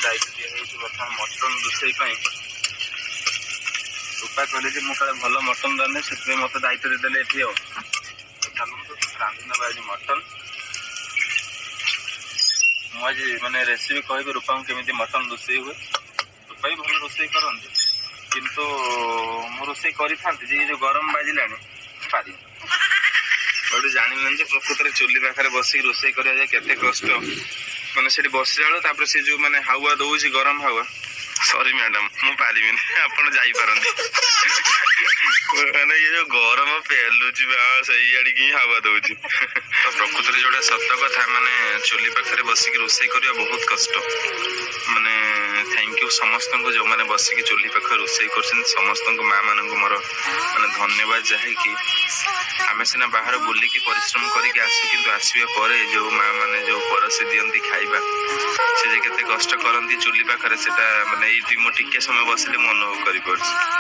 ମୋତେ ଦାୟିତ୍ୱ ଦିଆଯାଇଛି ବର୍ତ୍ତମାନ ମଟନ୍ ରୋଷେଇ ପାଇଁ। ରୂପା କହିଲେ ଯେ ମୁଁ କାଳେ ଭଲ ମଟନ୍ ରାନ୍ଧେ, ସେଥିପାଇଁ ମୋତେ ଦାୟିତ୍ୱ ଦେଇଦେଲେ ଏଠି। ଆଉ ଚାଲନ୍ତୁ, ରାନ୍ଧି ନେବା ଆଜି ମଟନ୍। ମୁଁ ଆଜି ମାନେ ରେସିପି କହିବି ରୂପାଙ୍କୁ, କେମିତି ମଟନ୍ ରୋଷେଇ ହୁଏ। ରୂପା ବି ଭଲ ରୋଷେଇ କରନ୍ତି, କିନ୍ତୁ ମୁଁ ରୋଷେଇ କରିଥାନ୍ତି ଯେ, ଏ ଯୋଉ ଗରମ ବାଜିଲାଣି, ପାରିବି ଏଠୁ ଜାଣିଲେନି ଯେ ପ୍ରକୃତରେ ଚୁଲି ପାଖରେ ବସିକି ରୋଷେଇ କରିବା ଯେ କେତେ କଷ୍ଟ। ମାନେ ସେଠି ବସିଲା ବେଳକୁ, ତାପରେ ସେ ଯୋଉ ମାନେ ହାୱା ଦଉଛି, ଗରମ ହାୱା। ସରି ମ୍ୟାଡାମ, ମୁଁ ପାରିବିନି, ଆପଣ ଯାଇପାରନ୍ତି। ମାନେ ଇଏ ଯୋଉ ଗରମ ପେଲୁଛି ବା, ସେଇଆଡ଼ିକି ହିଁ ହାୱା ଦଉଛି। ତ ପ୍ରକୃତରେ ଯୋଉଟା ସତ କଥା, ମାନେ ଚୁଲି ପାଖରେ ବସିକି ରୋଷେଇ କରିବା ବହୁତ କଷ୍ଟ। ମାନେ thank you ସମସ୍ତଙ୍କୁ, ଯୋଉମାନେ ବସିକି ଚୁଲି ପାଖରେ ରୋଷେଇ କରୁଛନ୍ତି। ସମସ୍ତଙ୍କୁ, ମା ମାନଙ୍କୁ ମୋର ମାନେ ଧନ୍ୟବାଦ। ଯାହାକି ଆମେ ସିନା ବାହାର ବୁଲିକି ପରିଶ୍ରମ କରିକି ଆସୁ, କିନ୍ତୁ ଆସିବା ପରେ ଯୋଉ ମା ମାନେ ଯୋଉ ପରସି ଦିଅନ୍ତି ଖାଇବା, ସେ ଯେ କେତେ କଷ୍ଟ କରନ୍ତି ଚୁଲି ପାଖରେ, ସେଟା ମାନେ ଏଇଠି ମୁଁ ଟିକେ ସମୟ ବସିଲେ ମୁଁ ଅନୁଭବ କରିପାରୁଛି।